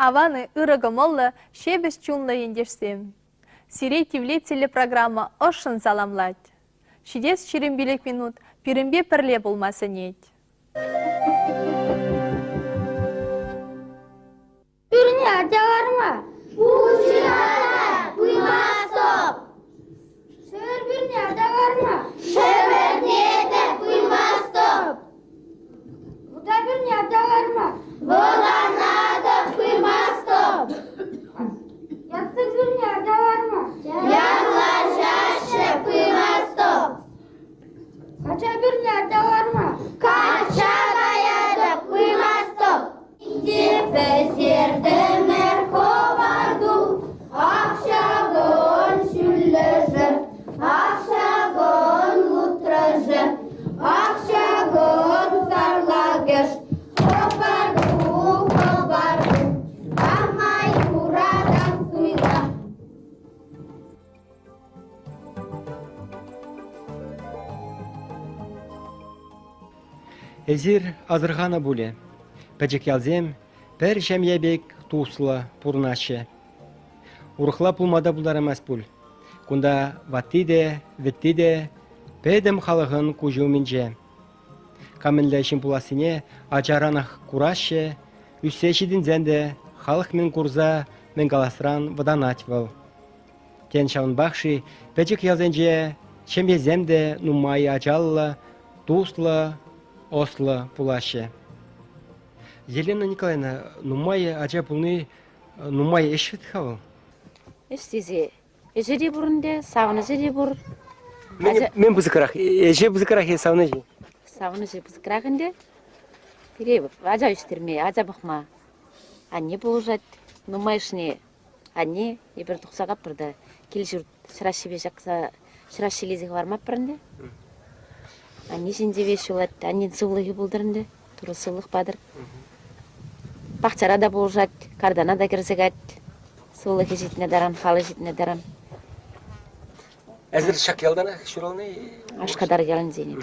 Аван-и, ырӑ кӑмӑллӑ, ҫепӗҫ чунлӑ ентешсем! Сире тивлетеллӗ программа ӑшшӑн саламлать. Ҫитес 25 минут пирӗнпе пӗрле пулма сӗнет. Пӳрне ачаларма. Пуҫласа пымастӑп. Шӗвӗр пӳрне ачаларма. Шӗвӗртетӗп пымастӑп. Вӑта пӳрне ачаларма. Вӑтанатӑп пымастӑп. Ятсӑр пӳрне ачаларма. Ятлаҫаҫҫӗ пымастӑп. Качча пӳрне ачаларма. Качча каятӑп пымастӑп. Пӗҫертӗмӗр хӑпарту, ак ҫакӑн ҫӳллӗшӗ, ак ҫакӑн лутрӑшӗ, ак ҫакӑн сарлакӑш. Хӑпарту, хӑпарту, кама юратан суйла. Эсир асӑрханӑ пулӗ, пӗчӗк ялсем пӗр ҫемье пек туслӑ пурӑнаҫҫӗ. Урӑхла пулма та пултараймасть пуль. Кунта ватти те, вӗтти те пӗтӗм халӑхӑн куҫӗ умӗнче. Кам мӗнле ҫын пулассине ачаранах кураҫҫӗ, ӳссе ҫитӗнсен те халӑх мӗн курса мӗн каласран вӑтанать вӑл. Тен, ҫавӑнпах-ши пӗчӗк ялсенче ҫемьесем те нумай ачаллӑ, туслӑ, ӑслӑ пулаҫҫӗ. Елена Николаевна, нумай ача пулни нумай ӗҫ вӗт-ха вӑл. Ӗҫ тесе ӗҫӗ те пур ӗнтӗ, савӑнӑҫӗ те пур. Мӗн пысӑкрах? Ӗҫӗ пысӑкрах е савӑнӑҫӗ? Савӑнӑҫӗ пысӑкрах ӗнтӗ. Пире ача ӳстерме, ача пӑхма анне пулӑшать. Нумайӑшне Анне, эпир тухса каппӑр та кил-ҫурт ҫӑраҫҫипе ҫакса ҫӑраҫҫилесе хӑвармаппӑр ӗнтӗ. Анне ҫинче веҫ ҫулать. Аннен сывлӑхӗ пултӑр ӗнтӗ. Турӑ сывлӑх патӑр. Пахчара та пулӑшать, картана та кӗрсе кать. Сывлӑхӗ ҫитнӗ таран, халӗ ҫитнӗ таран. Эсир ҫак ялтанах ҫуралнӑ-и? Ашкатар ялӗнчен.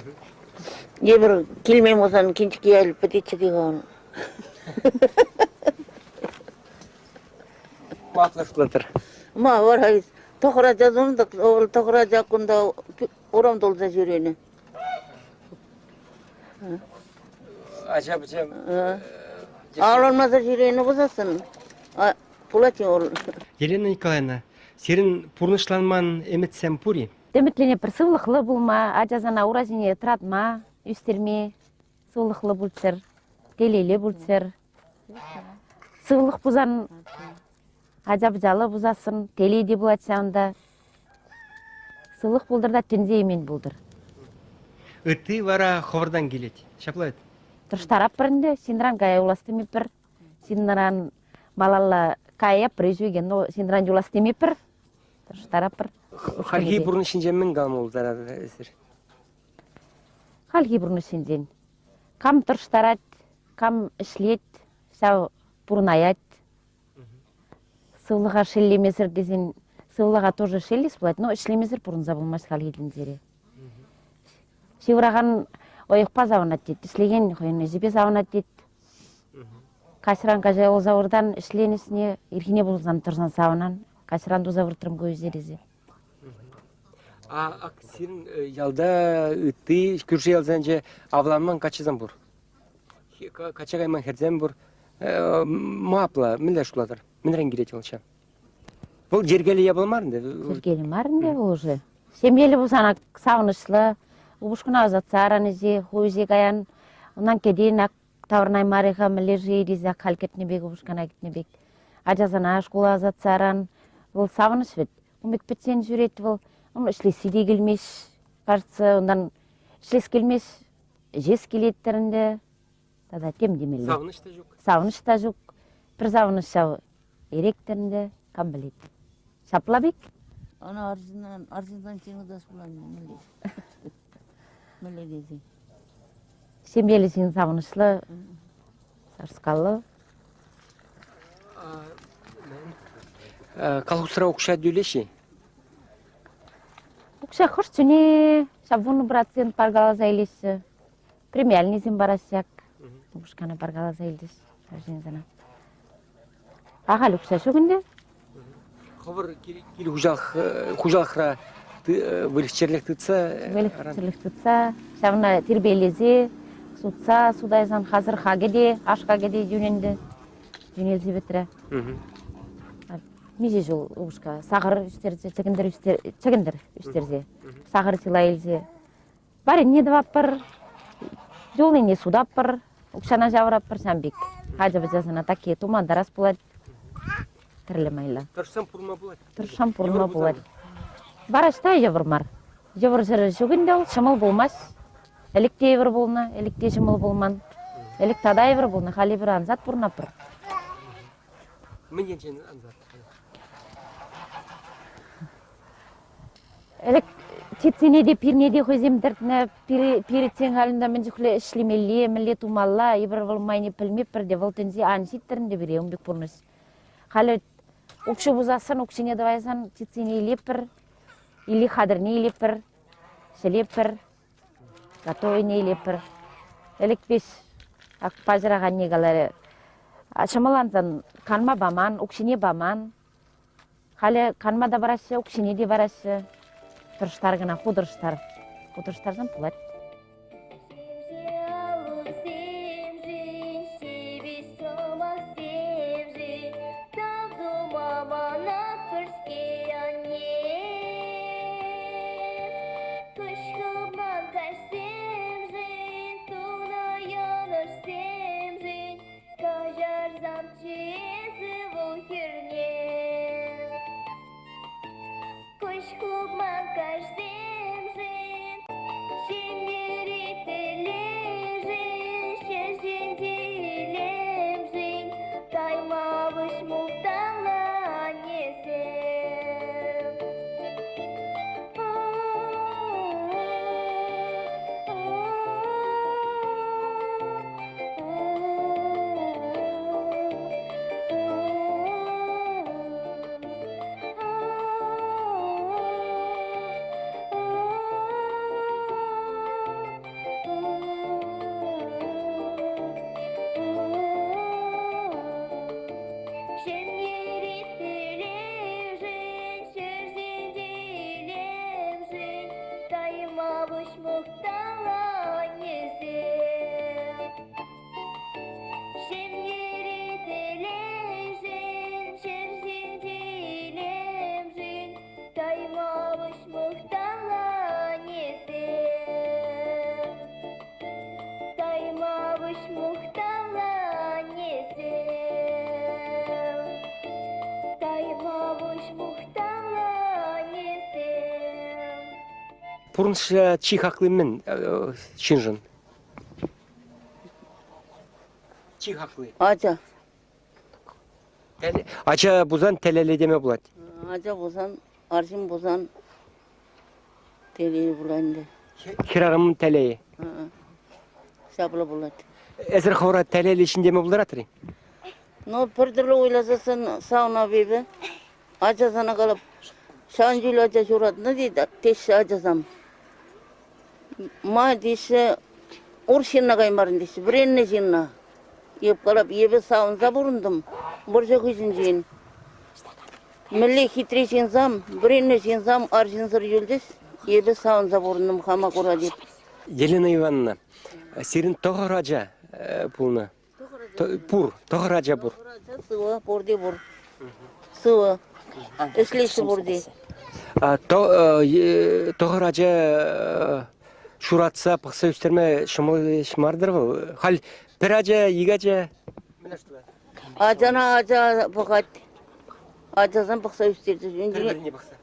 Эпир килмен пулсан кинчӗк ял пӗтетчӗ те-ха. Ватлӑхлӑтӑр. Ма вара тӑхӑр ача тунӑ-тӑк, вӑл тӑхӑр ача кунта урам тулса ҫӳренӗ. Ача-пӑча Авланмасӑр ҫӳренӗ пулсассӑн пулать вӑл. Елена Николаевна, сирӗн пурнӑҫланман ӗмӗтсем пур-и? Ӗмӗтленетпӗр сывлӑхлӑ пулма, ачасене ура ҫине тӑратма, ӳстерме, сывлӑхлӑ пулччӑр, телейлӗ пулччӑр. Сывлӑх пулсан, ача-пӑчаллӑ пулсассӑн телей те пулать ҫавӑнта. Сывлӑх пултӑр та тӗнче имен пултӑр. Ытти вара хӑвӑртан килет. Ҫапла вӗт? Тӑрӑштаратпӑр ӗнтӗ, ҫынран кая юлас темеппӗр. Ҫынран малалла каяппӑр ӳсекен, но ҫынран юлас темеппӗр. Тӑрӑштаратпӑр. Хальхи пурнӑҫ ҫинчен мӗн калама пултаратӑр эсир? Хальхи пурнӑҫ ҫинчен. Кам тӑрӑштарать, кам ӗҫлет, ҫав пурӑнаять. Сывлӑха шеллемесӗр тесен сывлӑха тоже шеллес пулать, но ӗҫлемесӗр пурӑнса пулмасть хальхи тӗнчере. Ҫывӑракан ойӑхпа савӑнать тет, ӗҫлекен хӑйӗн ӗҫӗпе савӑнать тет. Каҫран каҫа юлса выртан ӗҫленӗ ирхине пулсан тӑрсан савӑнан, каҫран туса выртрӑм ку ӗҫе тесе. А ак сирӗн ялта ытти кӳршӗ ялсенче авланман каччӑсем пур. Качча кайман хӗрсем пур. Ма апла мӗнле шутлатӑр? Мӗнрен килет вӑл ҫав? Вӑл йӗркеллӗ япала мар ӗнтӗ. Йӗркеллӗ мар ӗнтӗ вӑл уже. Ҫемьеллӗ пулсан савӑнӑҫлӑ. Упӑшкуна ӑсатса аран ӗҫе, ху ӗҫе каян. Унтан кӗтен ак таврӑнаймарӗ-ха, мӗнле-ши тесе халь кӗтнӗ пек, упӑшкана кӗтнӗ пек. Ачасене шкула ӑсатса аран. Вӑл савӑнӑҫ вӗт. Ун пек пӗччен ҫӳрет вӑл. Ун ӗҫлесси те килмест, кажется, унтан ӗҫлес килмест, ӗҫес килет-тӗр ӗнтӗ. Тата тем темелле. Савӑнӑҫ та ҫук. Савӑнӑҫ та ҫук. Пӗр савӑнӑҫ ҫав эрек-тӗр ӗнтӗ, кам пӗлет. Ҫапла пек. Ӑна арҫынран, арҫынтан чӑнлатас пулать мӗнле. Мӗнле тесен. Ҫемьеллӗ ҫын савӑнӑҫлӑ, сарскаллӑ. Колхозра укҫа тӳлеҫ-и? Укҫа хӑш чухне ҫав 10% паркаласа илеҫҫӗ. Премиальныйсем параҫҫӗ ак. Упӑшкана паркаласа илчӗҫ арҫынсене. Ахаль укҫа ҫук ӗнтӗ. Хӑвӑр кил хуҫалӑхра выльӑх-чӗрлӗх тытса Выльӑх-чӗрлӗх тытса, ҫавна тирпейлесе, сутса, сутайсан хасӑр хакӗ те, аш хакӗ те йӳн ӗнтӗ. Йӳнелсе пӗтрӗ. Миҫе ҫул упӑшка сахӑр ӳстерсе, чӗкӗнтӗр чӗкӗнтӗр ӳстерсе, сахӑр чылай илсе. Варенье тӑватпӑр, юлнине сутатпӑр, укҫана ҫавӑратпӑр ҫавӑн пек. Ача-пӑча сана такие тумантарас пулать. Тӗрлӗ майлӑ. Тӑрӑшсан пурӑнма пулать. Тӑрӑшсан пурӑнма пулать. Вара ӑҫта йывӑр мар? Йывӑр ҫӗр ҫук ӗнтӗ вӑл, ҫӑмӑл пулмасть. Ӗлӗк те йывӑр пулнӑ, ӗлӗк те ҫӑмӑл пулман. Ӗлӗк тата йывӑр пулнӑ, халь эпир ансат пурӑнатпӑр. Мӗн енчен ансат? Ӗлӗк тетсене те, пирне те хӑйсем тӗртнӗ. Пирӗтсен халь унта мӗн чухлӗ ӗҫлемелле, мӗнле тумалла, эпир вӑл майне пӗлмеппӗр те, вӑл тӗнче ан ҫиттӗр ӗнтӗ пире ун пек пурнӑҫ. Халӗ укҫу пусассан, укҫине тӑвайсан тетсене илетпӗр, или хатӗрне илетпӗр, ҫӗлетпӗр, готовыйне илетпӗр. Ӗлӗк веҫ ак паҫӑрах анне каларӗ, ҫӑмӑллансан канма паман, укҫине паман. Халӗ канма та параҫҫӗ, укҫине те параҫҫӗ. Тӑрӑштар кӑна, ху тӑрӑштар. Ху тӑрӑштарсан пулать. Каҫарсамччӗ эсӗ вӑл хӗрне. Куҫ хупман каҫсемшӗн, ҫемьери телейшӗн, ҫӗр илемшӗн тайма пуҫ мухтавлӑ аннесем. Ҫемьери телейшӗн, ҫӗр илемшӗн тайма пуҫ мухтавлӑ аннесем. Ҫемьери телейшӗн, ҫӗр ҫинчи илемшӗн тайма пуҫ мухтавлӑ аннесем. Тайма пуҫ мухтавлӑ аннесем. Тайма пуҫ мухтавлӑ аннесем. Пурнӑҫра чи хакли мӗн ҫыншӑн? Чи хакли. Ача. Ача пулсан телейлӗ теме пулать. Ача пулсан, арҫын пулсан телейӗ пулать ӗнтӗ. Хӗрарӑмӑн телейӗ. Ҫапла пулать. Эсир хӑвӑра телейлӗ ҫын теме пултаратӑр-и? Ну, пӗр тӗрлӗ уйласассӑн сауна пипӗ. Ача сана калап, ҫавӑн чуль ача ҫуратнӑ тет, теҫҫӗ ачасам. Ма теҫҫӗ, ур ҫынна каймарӑн теҫҫӗ, вӗреннӗ ҫынна. Эп калап, эпӗ савӑнса пурӑнтӑм вӑрҫӑ хыҫӗнчен. Мӗнле хитре ҫынсам, вӗреннӗ ҫынсам арҫынсӑр юлчӗҫ, эпӗ савӑнса пурӑнтӑм хама кура тет. Елена Ивановна, сирӗн тӑхӑр ача пулнӑ. Пур, тӑхӑр ача пур. Сывӑ, пурте пур. Сывӑ. Ӗҫлеҫҫӗ пурте. Тӑхӑр ача ҫуратса пӑхса ӳстерме ҫӑмӑл ӗҫ мар-тӑр вӑл. Халь пӗр ача, ик ача. Ачана ача пӑхать. Ачасем пӑхса ӳстерчӗҫ. Пӗр-пӗрне пӑхса.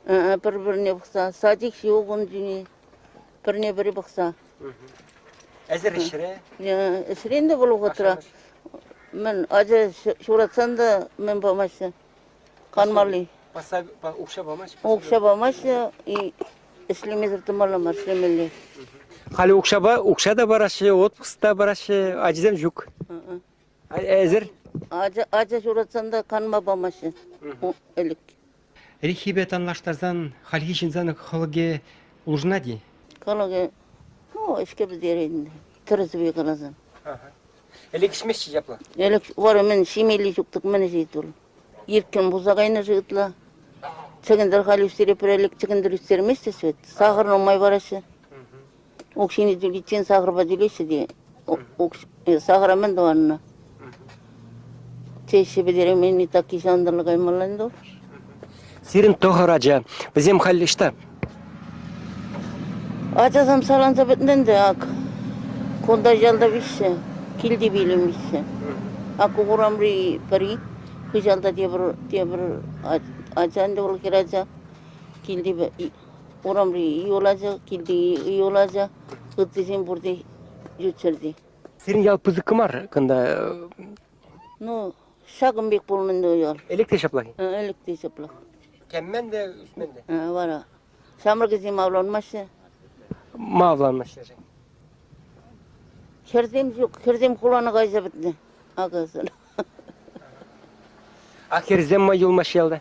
Пӗр-пӗрне пӑхса. Садик ҫук ун ҫине. Пӗрне-пӗри пӑхса. Эсир ӗҫре? Ӗҫре ӗнтӗ вӑл вӑхӑтра. Мӗн, ача ҫуратсан та мӗн памаҫҫӗ? Канмалли. Укҫа памаҫҫӗ? Укҫа памаҫҫӗ, и ӗҫлемесӗр тӑмалла мар, ӗҫлемелле. Халӗ укҫапа укҫа та параҫҫӗ, отпуск та параҫҫӗ, ачисем ҫук. Эсир? Ача, ача ҫуратсан та канма памаҫҫӗ ӗлӗк. Ӗлӗкхипе танлаштарсан хальхи ҫынсан хӑлӑкӗ улшӑнать-и? Хӑлӑкӗ, ну, ӗҫке пӗтерет тӗрӗсӗпе каласан. Ӗлӗк ӗҫмеҫҫӗ ҫапла? Ӗлӗк вара мӗн ҫимелли ҫук-тӑк мӗн ӗҫет вӑл? Ирккӗн пулса кайнӑ-ши ытла? Чӗкӗнтӗр халь ӳстере пӗрелӗк чӗкӗнтӗр ӳстермест вӗт. Сахӑр нумай параҫҫӗ. Укҫине тӳличчен сахӑрпа тӳлеҫҫӗ те. Сахӑра мӗн тӑваннӑ? Теҫҫӗ пӗтерейменни такки ҫантӑрлӑ каймалла ӗнтӗ. Сирӗн тӑхӑр ача. Вӗсем халь ӑҫта? Ачасем саланса пӗтнӗ ӗнтӗ ак. Кунта ялта виҫҫӗ, килте вилӗм виҫҫӗ. Ак урамри пӗри, хыҫалта тепӗр тепӗр ача ӗнтӗ вӑл хӗрача. Килте урамри ывӑл ача, килти ывӑл ача, ыттисем пурте ют ҫӗрте. Сирӗн ял пысӑк мар кунта. Ну, ҫакӑн пек пулнӑ ӗнтӗ ял. Ӗлӗк те ҫаплах-и? Ӗлӗк те ҫаплах. Кеммен те, ӳсмен те? Вара. Ҫамрӑкӗсем авланмаҫҫӗ. Ма авланмаҫҫӗ-ши? Хӗрсем ҫук, хӗрсем хулана кайса пӗтнӗ. Акӑ А хӗрсем ма юлмаҫҫӗ ялта?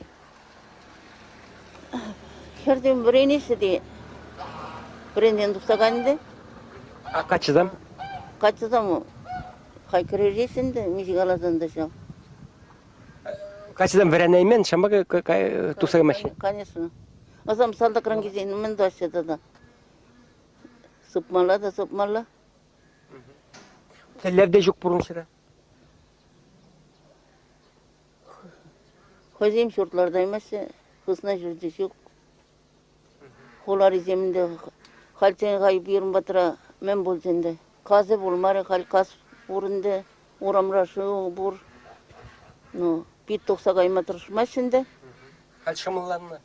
Хӗрсем вӗренеҫҫӗ те вӗренсен тухса кайнӑ те. А каччӑсем? Каччӑсем хай кӗрешеҫҫӗ ӗнтӗ, миҫе каласан та ҫав. Каччӑсем вӗренеймен, ҫавӑнпа тухса каймаҫҫӗ. Конечно. Вӗсем салтакран килсен мӗн тӑваҫҫӗ тата? Сыпмалла та сыпмалла. Тӗллев те ҫук пурнӑҫра. Хӑйсем ҫурт лартаймаҫҫӗ, хысна ҫурчӗ ҫук. Хуларисем ӗнтӗ хальччен хай пирӗн патра мӗн пулчӗ ӗнтӗ? Касӗ пулмарӗ, халь кас пур ӗнтӗ, урамра шыв пур. Ну, пит тухса кайма тӑрӑшмаҫҫӗ ӗнтӗ. Халь ҫӑмӑлланнӑ.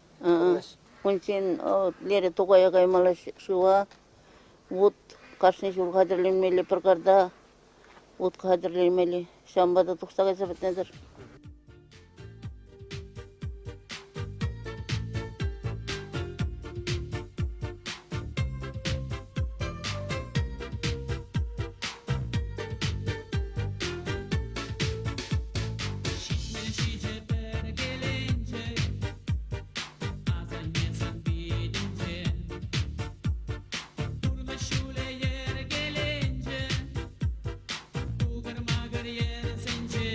Унччен лере Тукая каймалла шыва, вут кашни ҫул хатӗрленмелле пӗр карта вут хатӗрлемелле. Ҫавӑнпа та тухса кайса пӗтнӗ-тӗр. 77 пӗркеленчӗк асанне сан питӗнче. Пурнӑҫ ҫулӗ йӗркеленчӗ кукӑр-макӑр йӗрсенче.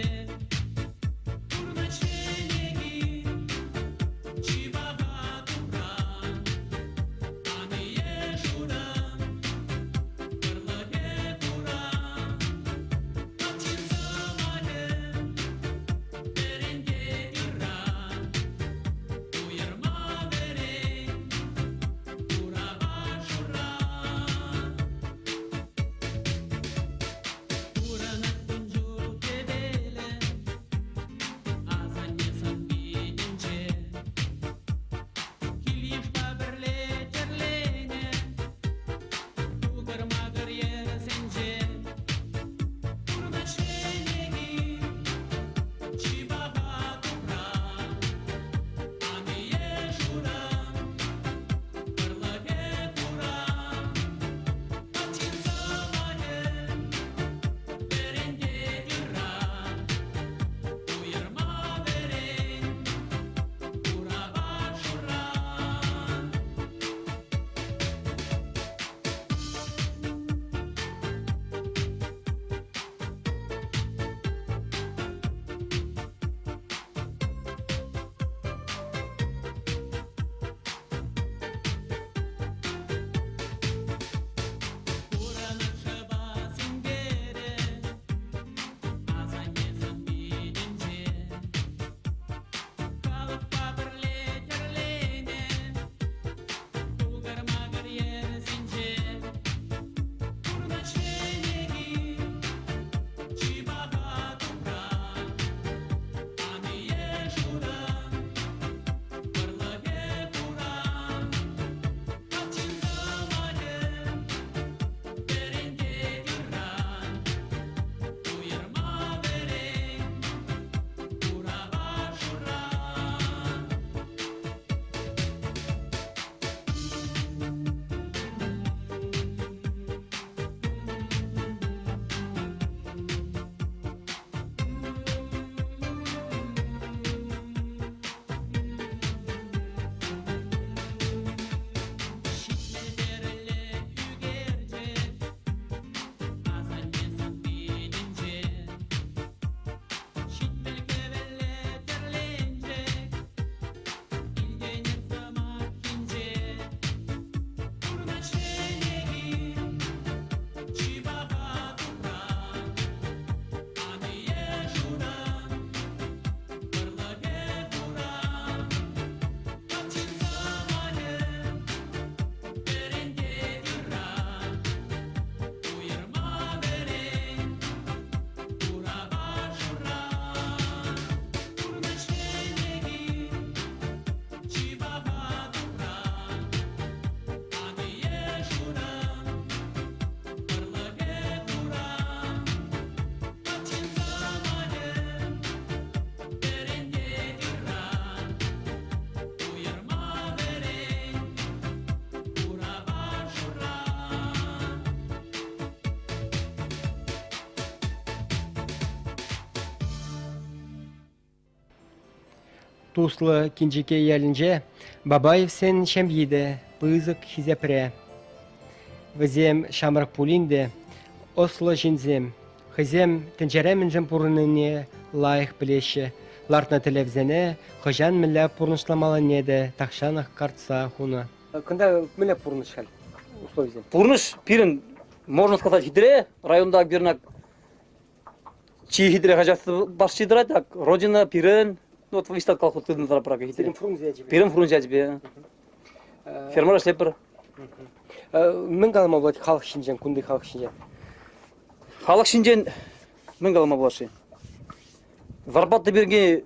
Туслӑ Кинчеке ялӗнче Бабаевсен ҫемйи те пысӑк хисепре. Вӗсем ҫамрӑк пулин те ӑслӑ ҫынсем, хӑйсем тӗнчере мӗншӗн пурӑннине лайӑх пӗлеҫҫӗ, лартнӑ тӗллевсене хӑҫан мӗнле пурнӑҫламаллине те тахҫанах картса хунӑ. Кунта мӗнле пурнӑҫ халь условисем? Пурнӑҫ пирӗн, можно сказать, хитре. Районта пирӗн чи хитре хаҫат пашчи тӑрать, ак Родина, пирӗн, ну, вот Вистат колхоз тытӑнса тӑрать хитре. Пирӗн Фрунзе ячӗпе. Пирӗн Фрунзе ячӗпе. Фермера ӗҫлетпӗр. Мӗн калама пулать халӑх ҫинчен, кунти халӑх ҫинчен? Халӑх ҫинчен мӗн калама пулать-ши? Зарплата пирки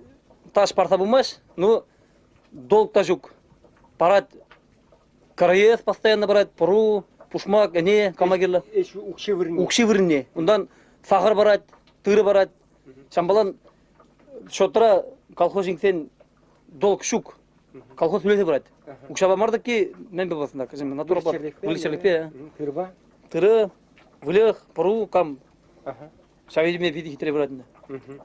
таш парса пымасть, ну, долг та ҫук. Парать КРС постоянно парать, пӑру, пушмак, ӗне, кама кирлӗ. Ӗҫ укҫи вырӑнне. Укҫи вырӑнне. Унтан сахӑр парать, тырӑ парать. Ҫампалан счетра колхозниксен долг ҫук. Колхоз тӳлесе пырать. Укҫапа мар таки мӗн пуласында, натура выльӑх-чӗрлӗхпе. Тырӑпа? Тырӑ, выльӑх, пӑру, кам. Ҫав илме питӗ хитре пырать ӗнтӗ.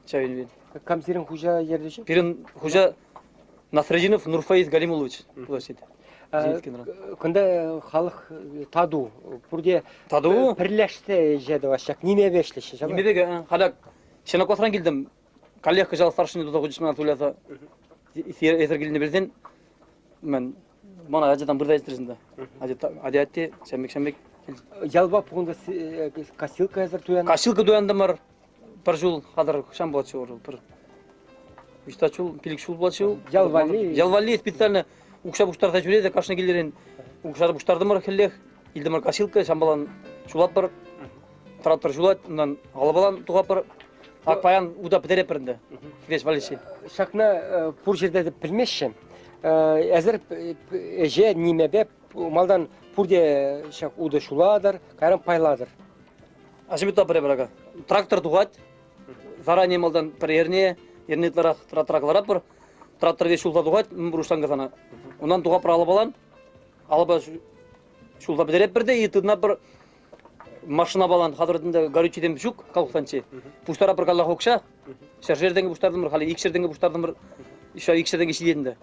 Ҫав илме. Кам сирӗн хуҫа ертӳҫи? Пирӗн хуҫа Насрединов Нурфаиз Галимуллович пулать. Кунта халӑх тату, пурте тату пӗрлешсе ӗҫе тӑваҫҫӗ, нимепе ӗҫлеҫҫӗ. Нимепе, халӗ ҫӗнӗ класран килтӗм. Каллех кӑҫал старшине туса хучӗҫ мана суйласа. Эсир килнӗ пӗлсен, мен мана ачатан пырса ӗҫтерсен та. Атя атте, ҫамбек-ҫамбек. Ялпа пухӑнса косилка эсир туяннӑ? Косилка туянтӑмӑр. Пӗр ҫул хатӗр хӑҫан пулать-ши вӑл? Пӗр Уҫта ҫул, пилӗк ҫул пулать-ши Ял валли? Ял валли специально укҫа пуҫтарса ҫӳресе кашни килӗрен укҫа пуҫтартӑмӑр хӗллех. Илтӗмӗр косилка, ҫампалан ҫулатпӑр. Трактор ҫулать, унтан алӑпалан тухатпӑр. Ак паян ута пӗтеретпӗр ӗнтӗ. Весь валли. Ҫакна пур ҫӗрте те пӗлмеҫҫӗ. Эсир ӗҫе нимепе малтан пурте ҫак утӑ ҫулатӑр, кайран пайлатӑр. Ашимутта пӗре пӗр Трактор тухать. Заранее малтан пӗр эрне, эрне ытларах трактора кӑларатпӑр. Трактор весь ҫулса тухать, мӗн пур уҫланкӑ сана. Унтан тухатпӑр алӑпалан. Алӑпа ҫулса пӗтеретпӗр те и тытӑнатпӑр машинапалан хатӗр ӗнтӗ горючисем ҫук колхозсенче. Пуҫтаратпӑр каллах укҫа. Ҫӗршер тенкӗ пуҫтартӑмӑр, халӗ икҫӗр тенкӗ пуҫтартӑмӑр. Еще икҫӗр тенкӗ ҫитет ӗнтӗ.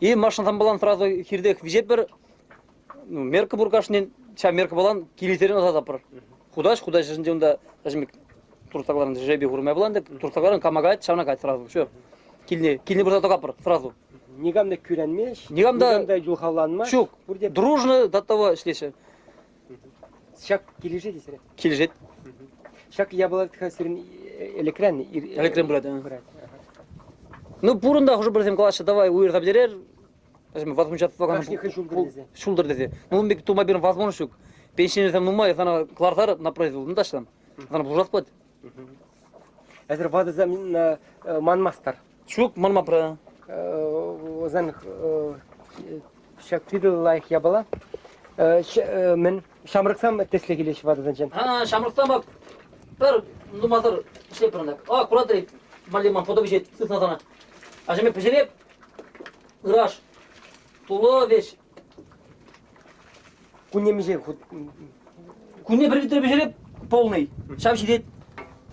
И машинасемпалан сразу хиртех виҫетпӗр. Ну, мерка пур кашнин, ҫав меркӑпалан килӗсерен ӑсататпӑр. Хутаҫ, хутаҫ ӗнтӗ унта даже туртса жребий хурмай пулан тӗк, туртса кӑларан кама каять, ҫавна каять сразу. Все. Килне, килне пырса тӑкатпӑр сразу. Никам та кӳренмест, никам та, никам та юлхавланмасть. Ҫук. Пурте дружно до того ӗҫлеҫҫӗ. Ҫак килӗшет сире? Килӗшет. Ҫак япала сирӗн элекрен Элекрен пырать. Пырать. Ну, пурӑн та хӑш-пӗрсем калаҫҫӗ, давай уйӑрса пӗтерер. Возможность Кашни хӑй ҫултӑр тесе. Ҫултӑр тесе. Ну, ун пек тума пирӗн возможность ҫук. Пенсионерсем нумай, сана кӑларсар на произвол, ну, таҫтан. Сана пулӑшас пулать. Эсир ватӑсем манмастӑр. Ҫук, манмапра. Сан ҫак питӗ лайӑх япала. Мӗн ҫамрӑксем тӗслӗх илеҫҫӗ ватӑсенчен. А, ҫамрӑксем ак пӗр нумасӑр ӗҫлетпӗр ӑна. А, куратӑр-и, малли ман фото виҫет, сысна сана. Ачаме пӗҫереп, ыраш, тулӑ веҫ. Кунне миҫе хут? Кунне пӗр витре пӗҫереп, полный. Ҫав ҫитет.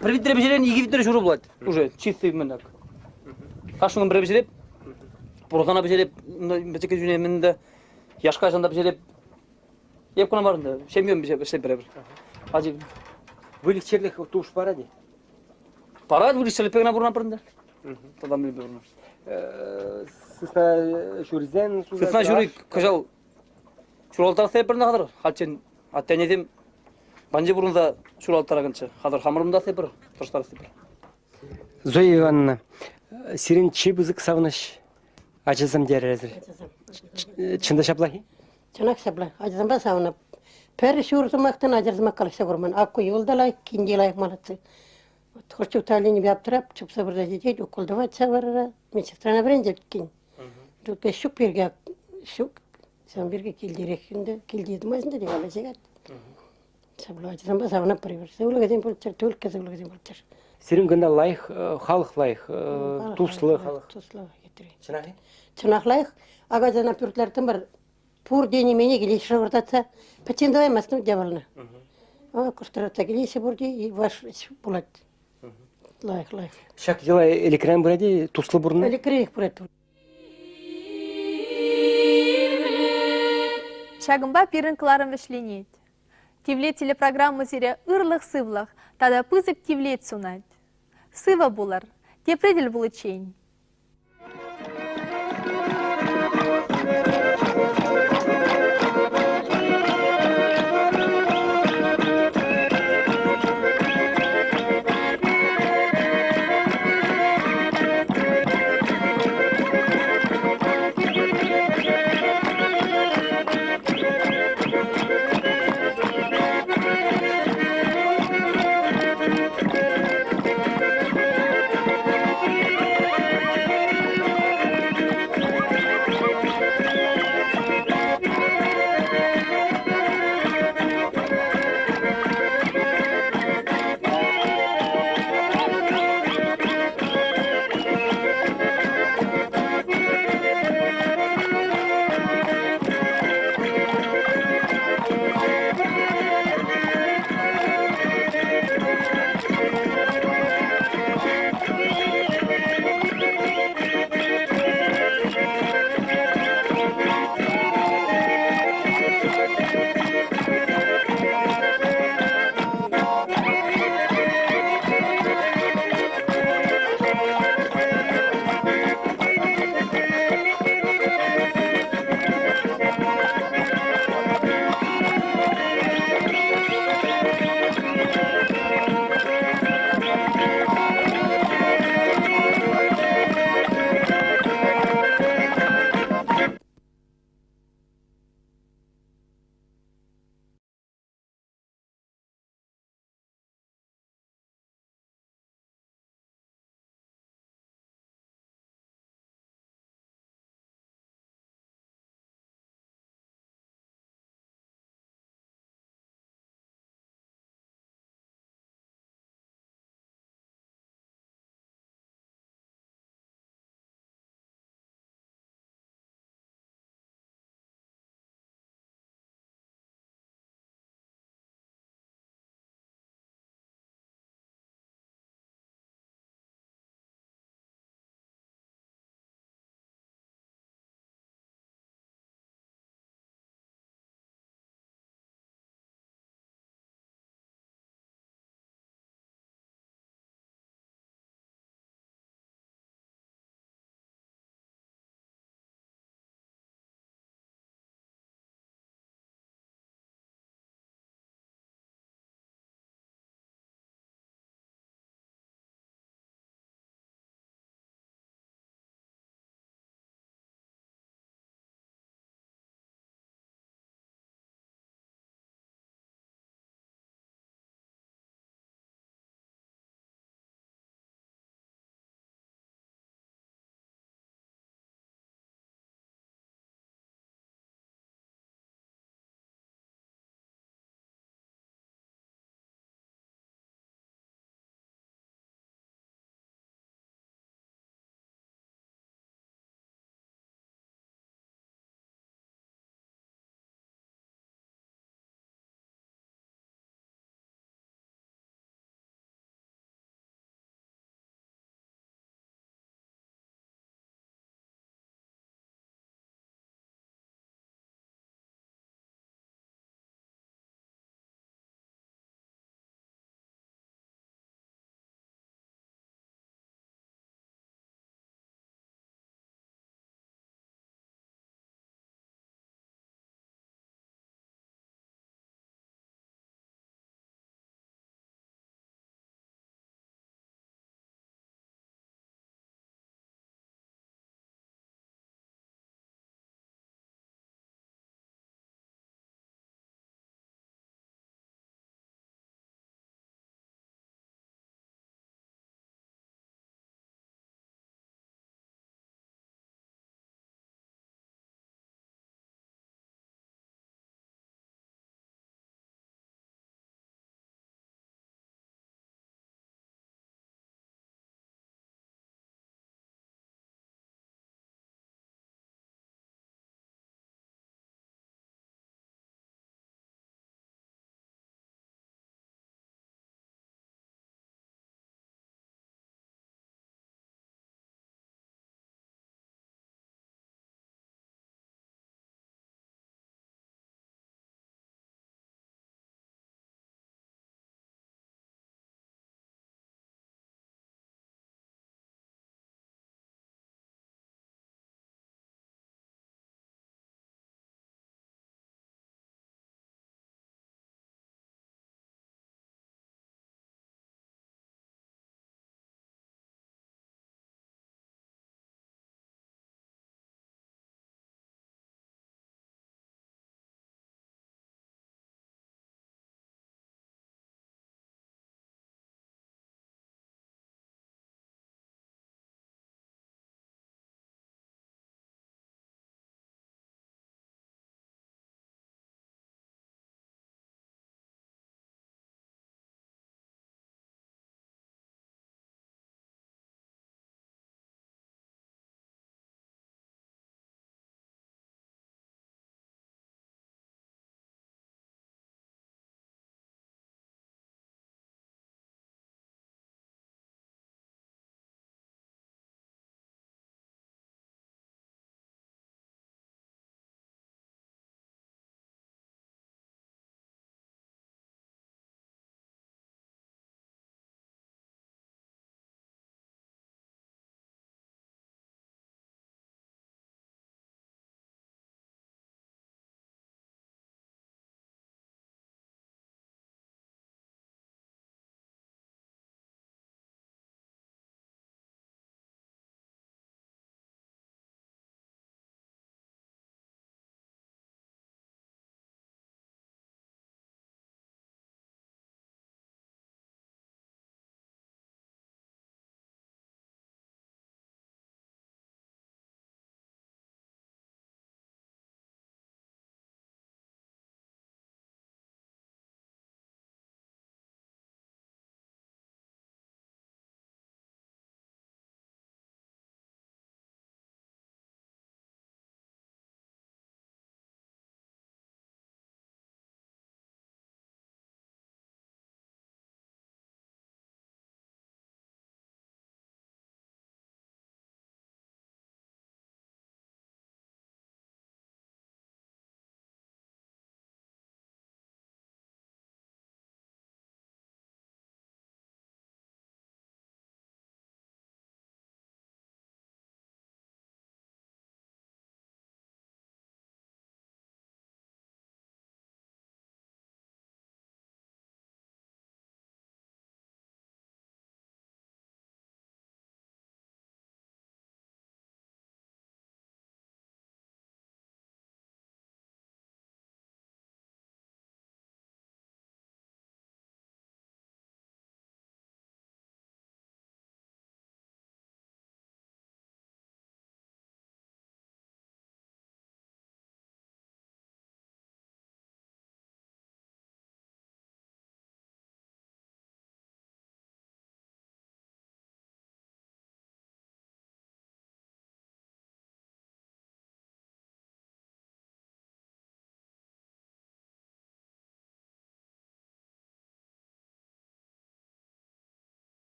Пӗр витре пӗҫерен икӗ витре ҫурӑ пулать. Уже чистый мӗн так. Кашнин пӗрре пӗҫереп, пурӑсана пӗҫереп, пӗчӗккӗ ҫӳне мӗн те, яшка ҫанта пӗҫереп. Эп кӑна мар ӗнтӗ, ҫемьем ӗҫлеп пӗрре. Ачи. Выльӑх-чӗрлӗх тупӑш парать-и? Парать выльӑх-чӗрлӗхпе кӑна пурӑнатпӑр ӗнтӗ. Тата мӗнпе пурӑнать? Сысна ҫурисен Сысна ҫури кӑҫал ҫуралтарса эпир хатӗр. Хальччен аттенесем панче пурӑнса ҫуралтараканччӗ. Хатӗр хамӑрӑн та эпир, тӑрӑштарас эпир. Зоя Ивановна, сирӗн чи пысӑк савӑнӑҫ ачасем терӗр эсир. Чӑн та ҫаплах-и? Чӑнах ҫапла. Ачасемпе савӑнап. Пӗр ҫур сӑмахтан ачӑр сӑмах калаҫса курман. Акку юл та лайӑх, кин те лайӑх молодцы. Вот хӑш чух таллинипе аптӑрап, чупса пырса ҫитет, укол тӑвать ҫав варара. Медсестрана вӗрентет кин. Только ҫук пирки ҫук. Ҫавӑн пирки килтерех ӗнтӗ. Килте тӑмасть ӗнтӗ, текалла ҫакать. Ҫапла ачасемпе савӑнатпӑр эпир. Сывлӑхӗсем пулччӑр, тульккӑ сывлӑхӗсем пулччӑр. Сирӗн кунта лайӑх, халӑх лайӑх, туслӑ халӑх. Туслӑ хитре. Чӑнах-и? Чӑнах лайӑх. Акасана пӳрт лартрӑмӑр. Пурте нимене килеҫ шӑкӑртатса. Пӗччен тӑваймастӑн дьяволна. Кӑштӑртатса килеҫҫӗ пурте, и ваш пулать. Лайӑх, лайӑх. Ҫак йӑла ӗлӗкрен пырать-и, туслӑ пурӑнни? Ӗлӗкренех пырать. Ҫакӑнпа пирӗн кӑларӑм вӗҫленет. Тивлет телепрограмма сире ырлӑх-сывлӑх тата пысӑк тивлет сунать. Сывӑ пулӑр! Тепре тӗл пуличчен!